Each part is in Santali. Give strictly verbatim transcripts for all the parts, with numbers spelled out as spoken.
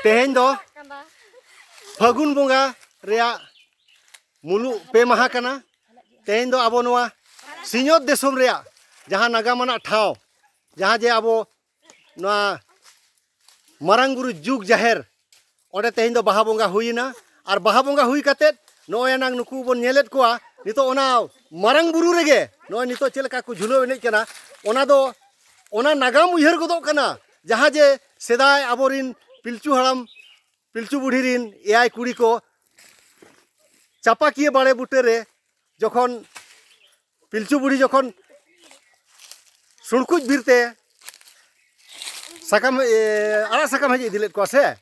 ᱛᱮᱦᱮᱧ ᱫᱚ ᱯᱷᱟᱹᱜᱩᱱ ᱵᱚᱸᱜᱟ ᱨᱮᱭᱟᱜ ᱢᱩᱞᱩᱜ ᱯᱮ ᱢᱟᱦᱟ ᱠᱟᱱᱟ᱾ ᱛᱮᱦᱮᱧ ᱫᱚ ᱟᱵᱚ ᱱᱚᱣᱟ ᱥᱤᱧᱚᱛ ᱫᱤᱥᱚᱢ ᱨᱮᱭᱟᱜ ᱡᱟᱦᱟᱸ ᱱᱟᱜᱟᱢ ᱟᱱᱟᱜ ᱴᱷᱟᱶ, ᱡᱟᱦᱟᱸ ᱡᱮ ᱟᱵᱚ ᱱᱚᱣᱟ ᱢᱟᱨᱟᱝ ᱵᱩᱨᱩ ᱡᱩᱜᱽ ᱡᱟᱦᱮᱨ, ᱚᱸᱰᱮ ᱛᱮᱦᱮᱧ ᱫᱚ ᱵᱟᱦᱟ ᱵᱚᱸᱜᱟ ᱦᱩᱭᱮᱱᱟ᱾ ᱟᱨ ᱵᱟᱦᱟ ᱵᱚᱸᱜᱟ ᱦᱩᱭ ᱠᱟᱛᱮᱫ ᱱᱚᱜᱼᱚᱭ ᱮᱱᱟᱝ ᱱᱩᱠᱩ ᱵᱚᱱ ᱧᱮᱞᱮᱫ ᱠᱚᱣᱟ, ᱱᱤᱛᱚᱜ ᱚᱱᱟ ᱢᱟᱨᱟᱝ ᱵᱩᱨᱩ ᱨᱮᱜᱮ ᱱᱚᱜᱼᱚᱭ ᱱᱤᱛᱚᱜ ᱪᱮᱫ ᱞᱮᱠᱟ ᱠᱚ ᱡᱷᱩᱞᱟᱹᱣ ᱮᱱᱮᱡ ᱠᱟᱱᱟ, ᱚᱱᱟ ᱫᱚ, ᱚᱱᱟ ᱱᱟᱜᱟᱢ ᱩᱭᱦᱟᱹᱨ ᱜᱚᱫᱚᱜ ᱠᱟᱱᱟ, ᱡᱟᱦᱟᱸ ᱡᱮ ᱥᱮᱫᱟᱭ ᱟᱵᱚᱨᱤᱱ ᱯᱤᱞᱪᱩ ᱦᱟᱲᱟᱢ ᱯᱤᱞᱪᱩ ᱵᱩᱲᱦᱤ ᱨᱤᱱ ᱮᱭᱟᱭ ᱠᱩᱲᱤ ᱠᱚ ᱪᱟᱯᱟᱠᱤᱭᱟᱹ ᱵᱟᱲᱮ ᱵᱩᱴᱟᱹ ᱨᱮ ᱡᱚᱠᱷᱚᱱ ᱯᱤᱞᱪᱩ ᱵᱩᱲᱦᱤ ᱡᱚᱠᱷᱚᱱ ᱥᱩᱲᱠᱩᱡ ᱵᱤᱨ ᱛᱮ ᱥᱟᱠᱟᱢ, ᱮ, ᱟᱲᱟᱜ ᱥᱟᱠᱟᱢ ᱦᱮᱡ ᱤᱫᱤ ᱞᱮᱫ ᱠᱚᱣᱟ ᱥᱮ,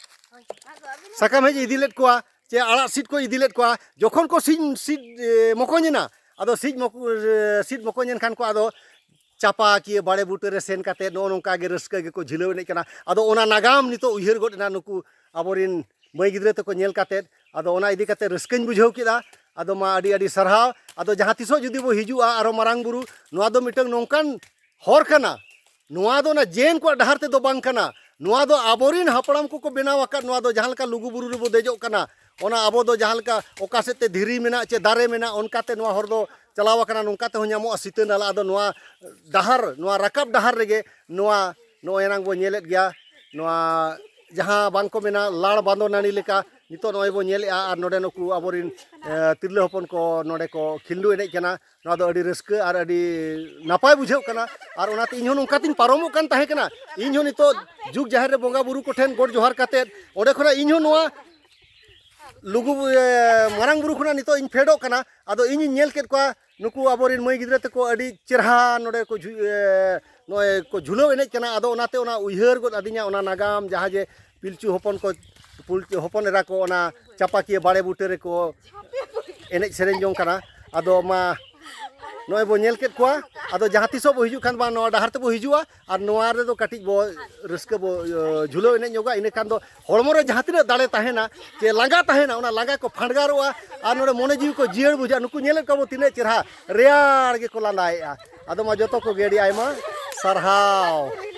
ᱥᱟᱠᱟᱢ ᱦᱮᱡ ᱤᱫᱤ ᱞᱮᱫ ᱠᱚᱣᱟ, ᱪᱮ ᱟᱲᱟᱜ ᱥᱤᱫ ᱠᱚ ᱤᱫᱤ ᱞᱮᱫ ᱠᱚᱣᱟ, ᱡᱚᱠᱷᱚᱱ ᱠᱚ ᱥᱤᱫ, ᱥᱤᱫ, ᱮ, ᱢᱚᱠᱚᱧ ᱮᱱᱟ, ᱟᱫᱚ ᱥᱤᱫ ᱢᱚᱠᱚ-, ᱮ, ᱥᱤᱫ ᱢᱚᱠᱚᱧ ᱮᱱ ᱠᱷᱟᱱ ᱠᱚ ᱟᱫᱚ ᱪᱟᱯᱟᱠᱤᱭᱟᱹ ᱵᱟᱲᱮ ᱵᱩᱴᱟᱹ ᱨᱮ ᱥᱮᱱ ᱠᱟᱛᱮ ᱱᱚᱜᱼᱚ ᱱᱚᱝᱠᱟ ᱜᱮ ᱨᱟᱹᱥᱠᱟᱹ ᱜᱮᱠᱚ ᱡᱷᱤᱞᱟᱹᱣ ᱮᱱᱮᱡ ᱠᱟᱱᱟ᱾ ᱟᱫᱚ ᱚᱱᱟ ᱱᱟᱜᱟᱢ ᱱᱤᱛᱚᱜ ᱩᱭᱦᱟᱹᱨ ᱜᱚᱫ ᱮᱱᱟ ᱱᱩᱠᱩ ᱟᱵᱚᱨᱤᱱ ᱢᱟᱹᱭ ᱜᱤᱫᱽᱨᱟᱹ ᱛᱟᱠᱚ ᱧᱮᱞ ᱠᱟᱛᱮ᱾ ᱟᱫᱚ ᱚᱱᱟ ᱤᱫᱤ ᱠᱟᱛᱮ ᱨᱟᱹᱥᱠᱟᱹᱧ ᱵᱩᱡᱷᱟᱹᱣ ᱠᱮᱫᱟ᱾ ᱟᱫᱚ ᱢᱟ ᱟᱹᱰᱤ ᱟᱹᱰᱤ ᱥᱟᱨᱦᱟᱣ᱾ ᱟᱫᱚ ᱡᱟᱦᱟᱸ ᱛᱤᱥᱚᱜ ᱡᱩᱫᱤ ᱵᱚ ᱦᱤᱡᱩᱜᱼᱟ ᱟᱨᱦᱚᱸ ᱢᱟᱨᱟᱝ ᱵᱩᱨᱩ, ᱱᱚᱣᱟ ᱫᱚ ᱢᱤᱫᱴᱟᱝ ᱱᱚᱝᱠᱟᱱ ᱦᱚᱨ ᱠᱟᱱᱟ, ᱱᱚᱣᱟ ᱫᱚ ᱚᱱᱟ ᱡᱮᱱ ᱠᱚᱣᱟᱜ ᱰᱟᱦᱟᱨ ᱛᱮᱫᱚ ᱵᱟᱝ ᱠᱟᱱᱟ᱾ ᱱᱚᱣᱟ ᱫᱚ ᱟᱵᱚᱨᱤᱱ ᱦᱟᱯᱲᱟᱢ ᱠᱚᱠᱚ ᱵᱮᱱᱟᱣ ᱟᱠᱟᱫ, ᱱᱚᱣᱟ ᱫᱚ ᱡᱟᱦᱟᱸ ᱞᱮᱠᱟ ᱞᱩᱜᱩ ᱵᱩᱨᱩ ᱨᱮᱵᱚ ᱫᱮᱡᱚᱜ ᱠᱟᱱᱟ, ᱚᱱᱟ ᱟᱵᱚ ᱫᱚ ᱡᱟᱦᱟᱸ ᱞᱮᱠᱟ ᱚᱠᱟ ᱥᱮᱫ ᱛᱮ ᱫᱷᱤᱨᱤ ᱢᱮᱱᱟᱜ ᱪᱮ ᱫᱟᱨᱮ ᱢᱮᱱᱟᱜ, ᱚᱱᱠᱟᱛᱮ ᱱᱚᱣᱟ ᱦᱚᱨ ᱫᱚ ᱪᱟᱞᱟᱣ ᱟᱠᱟᱱᱟ, ᱱᱚᱝᱠᱟ ᱛᱮᱦᱚᱸ ᱧᱟᱢᱚᱜᱼᱟ ᱥᱤᱛᱟᱹ ᱱᱟᱞᱟ᱾ ᱟᱫᱚ ᱱᱚᱣᱟ ᱰᱟᱦᱟᱨ, ᱱᱚᱣᱟ ᱨᱟᱠᱟᱵ ᱰᱟᱦᱟᱨ ᱨᱮᱜᱮ ᱱᱚᱣᱟ ᱱᱚᱜᱼᱚᱭ ᱮᱱᱟᱝ ᱵᱚ ᱧᱮᱞᱮᱫ ᱜᱮᱭᱟ, ᱱᱚᱣᱟ ᱡᱟᱦᱟᱸ ᱵᱟᱝ ᱠᱚ ᱢᱮᱱᱟ ᱞᱟᱲ ᱵᱟᱸᱫᱚ ᱱᱟᱹᱲᱤ ᱞᱮᱠᱟ ᱱᱤᱛᱚᱜ ᱱᱚᱜᱼᱚᱭ ᱵᱚ ᱧᱮᱞᱮᱫᱼᱟ᱾ ᱟᱨ ᱱᱚᱰᱮ ᱱᱩᱠᱩ ᱟᱵᱚᱨᱤᱱ, ᱮ, ᱛᱤᱨᱞᱟᱹ ᱦᱚᱯᱚᱱ ᱠᱚ ᱱᱚᱰᱮ ᱠᱚ ᱠᱷᱤᱞᱰᱩ ᱮᱱᱮᱡ ᱠᱟᱱᱟ᱾ ᱱᱚᱣᱟ ᱫᱚ ᱟᱹᱰᱤ ᱨᱟᱹᱥᱠᱟᱹ ᱟᱨ ᱟᱹᱰᱤ ᱱᱟᱯᱟᱭ ᱵᱩᱡᱷᱟᱹᱜ ᱠᱟᱱᱟ᱾ ᱟᱨ ᱚᱱᱟᱛᱮ ᱤᱧᱦᱚᱸ ᱱᱚᱝᱠᱟ ᱛᱤᱧ ᱯᱟᱨᱚᱢᱚᱜ ᱠᱟᱱ ᱛᱟᱦᱮᱸ ᱠᱟᱱᱟ᱾ ᱤᱧᱦᱚᱸ ᱱᱤᱛᱚᱜ ᱡᱩᱜᱽ ᱡᱟᱦᱮᱨ ᱨᱮ ᱵᱚᱸᱜᱟ ᱵᱩᱨᱩ ᱠᱚᱴᱷᱮᱱ ᱜᱚᱰ ᱡᱚᱦᱟᱨ ᱠᱟᱛᱮᱫ ᱚᱸᱰᱮ ᱠᱷᱚᱱᱟᱜ ᱤᱧᱦᱚᱸ ᱱᱚᱣᱟ ᱞᱩᱜᱩ, ᱮ, ᱢᱟᱨᱟᱝ ᱵᱩᱨᱩ ᱠᱷᱚᱱᱟᱜ ᱱᱤᱛᱚᱜ ᱤᱧ ᱯᱷᱮᱰᱚᱜ ᱠᱟᱱᱟ᱾ ᱟᱫᱚ ᱤᱧᱤᱧ ᱧᱮᱞ ᱠᱮᱫ ᱠᱚᱣᱟ ᱱᱩᱠᱩ ᱟᱵᱚᱨᱮᱱ ᱢᱟᱹᱭ ᱜᱤᱫᱽᱨᱟᱹ ᱛᱟᱠᱚ ᱟᱹᱰᱤ ᱪᱮᱨᱦᱟ ᱱᱚᱰᱮ ᱠᱚ ᱡᱷᱩ-, ᱮ, ᱱᱚᱜᱼᱚᱭ ᱠᱚ ᱡᱷᱩᱞᱟᱹᱣ ᱮᱱᱮᱡ ᱠᱟᱱᱟ᱾ ᱟᱫᱚ ᱚᱱᱟᱛᱮ ᱚᱱᱟ ᱩᱭᱦᱟᱹᱨ ᱜᱚᱫ ᱟᱹᱫᱤᱧᱟ, ᱚᱱᱟ ᱱᱟᱜᱟᱢ ᱡᱟᱦᱟᱸ ᱡᱮ ᱯᱤᱞᱪᱩ ᱦᱚᱯᱚᱱ ᱠᱚ, ᱯᱤᱞᱪᱩ ᱦᱚᱯᱚᱱ ᱮᱨᱟ ᱠᱚ ᱚᱱᱟ ᱪᱟᱯᱟᱠᱤᱭᱟᱹ ᱵᱟᱲᱮ ᱵᱩᱴᱟᱹ ᱨᱮᱠᱚ ᱮᱱᱮᱡ ᱥᱮᱨᱮᱧ ᱡᱚᱝ ᱠᱟᱱᱟ᱾ ᱟᱫᱚ ᱢᱟ ᱱᱚᱜᱼᱚᱭ ᱵᱚ ᱧᱮᱞ ᱠᱮᱫ ᱠᱚᱣᱟ᱾ ᱟᱫᱚ ᱡᱟᱦᱟᱸ ᱛᱤᱥᱚᱜ ᱵᱚ ᱦᱤᱡᱩᱜ ᱠᱷᱟᱱ ᱵᱟᱝ ᱱᱚᱣᱟ ᱰᱟᱦᱟᱨ ᱛᱮᱵᱚ ᱦᱤᱡᱩᱜᱼᱟ ᱟᱨ ᱱᱚᱣᱟ ᱨᱮᱫᱚ ᱠᱟᱹᱴᱤᱡ ᱵᱚ ᱨᱟᱹᱥᱠᱟᱹ ᱵᱚ, ᱤᱭᱟᱹ, ᱡᱷᱩᱞᱟᱹᱣ ᱮᱱᱮᱡ ᱧᱚᱜᱟ᱾ ᱤᱱᱟᱹ ᱠᱷᱟᱱ ᱫᱚ ᱦᱚᱲᱢᱚ ᱨᱮ ᱡᱟᱦᱟᱸ ᱛᱤᱱᱟᱹᱜ ᱫᱟᱲᱮ ᱛᱟᱦᱮᱱᱟ ᱪᱮ ᱞᱟᱸᱜᱟ ᱛᱟᱦᱮᱱᱟ, ᱚᱱᱟ ᱞᱟᱸᱜᱟ ᱠᱚ ᱯᱷᱟᱸᱰᱜᱟᱨᱚᱜᱼᱟ᱾ ᱟᱨ ᱱᱚᱰᱮ ᱢᱚᱱᱮ ᱡᱤᱣᱤ ᱠᱚ ᱡᱤᱭᱟᱹᱲ ᱵᱩᱡᱷᱟᱹᱜᱼᱟ᱾ ᱱᱩᱠᱩ ᱧᱮᱞᱮᱫ ᱠᱚᱣᱟ ᱵᱚ ᱛᱤᱱᱟᱹᱜ ᱪᱮᱨᱦᱟ ᱨᱮᱭᱟᱲ ᱜᱮᱠᱚ ᱞᱟᱸᱫᱟᱭᱮᱫᱼᱟ᱾ ᱟᱫᱚ ᱢᱟ ᱡᱚᱛᱚ ᱠᱚᱜᱮ ᱟᱹᱰᱤ ᱟᱭᱢᱟ ᱥᱟᱨᱦᱟᱣ᱾